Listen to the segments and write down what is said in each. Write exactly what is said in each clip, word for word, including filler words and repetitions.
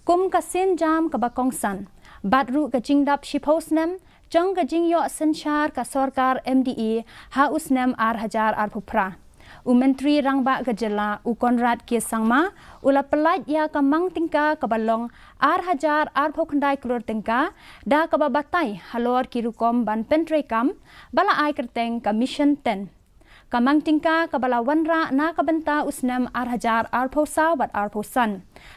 kum ka sienjam kaba kongsan bad ruh ka jingdap shiphew snem jong ka jingïoh synshar ka sorkar M D A ha u snem ar hajar arphew phra. U Myntri Rangbah ka Jylla u Conrad K Sangma u la pyllait ïa ka mang tyngka kaba long ar hajar arphew khyndai klur tyngka da kaba batai halor ki rukom ban pyntreikam ba la ai kyrteng ka Mission ten. Ka mang tyngka kaba la wanrah na ka bynta u snem ar hajar arphew saw bad arphew san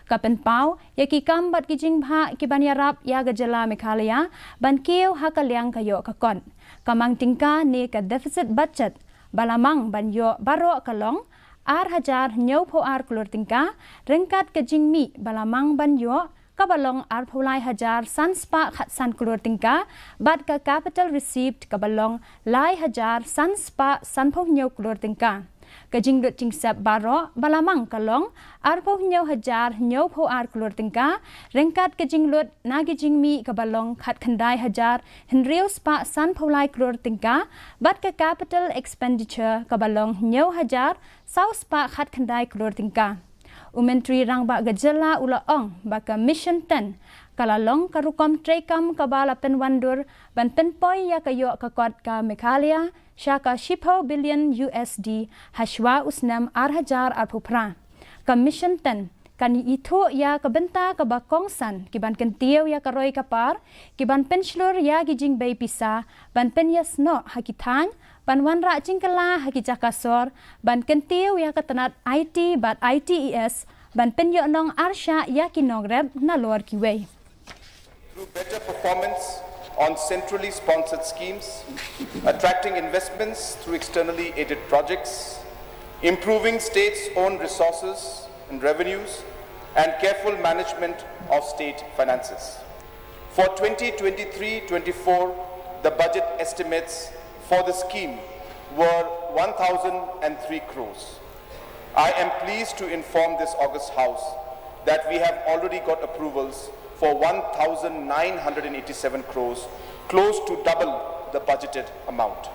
ka pynpaw ïa ki kam bad ki jingbha ki ban ïarap ïa ka Jylla Meghalaya ban kiew ha ka liang ka ïoh ka kot. Ka mang tyngka ne ka deficit budget ba la mang ban ïoh baroh ka long ar hajar hynñiewphew ar klur tyngka, ryngkat ka jingmih ba la mang ban ïoh kaba long arphew lai hajar san spah khatsan klur tyngka, bad ka capital receipt kaba long lai hajar san spah sanphew hynñiew klur tyngka. Ka jinglut jingsep baroh ba la mang ka long arphew hynñiew hajar hynñiewphew ar klur tyngka, ryngkat ka jinglut na ki jingmih kaba long khatkhyndai hajar hynriew spah sanphew lai klur tyngka, bad ka capital expenditure kaba long hynñiew hajar saw spah khatkhyndai klur tyngka. U Myntri Rangbah ka Jylla u la ong ba ka Mission ten ka la long ka rukom treikam kaba la pynwandur ban pynpoi ïa ka ïoh ka kot ka Meghalaya sha ka shiphew billion U S D hashwa u snem ar hajar arphew phra. Ka Mission ten kan ithuh ïa ka bynta kaba kongsan ki ban kyntiew ïa ka roi ka par, ki ban pynshlur ïa ki jingbei pisa, ban pynïasnoh ha ki thaiñ, ban wanrah jingkylla ha ki jaka sor, ban kyntiew ïa ka tnat I T bad I T E S, ban pynïohnong arshah ïa ki nongrep nalor kiwei. Through better performance on centrally sponsored schemes, attracting investments through externally aided projects, improving states' own resources and revenues, and careful management of state finances. For twenty twenty-three twenty-four, the budget estimates for the scheme were one thousand and three crores. I am pleased to inform this august House that we have already got approvals for one thousand nine hundred and eighty-seven crores, close to double the budgeted amount.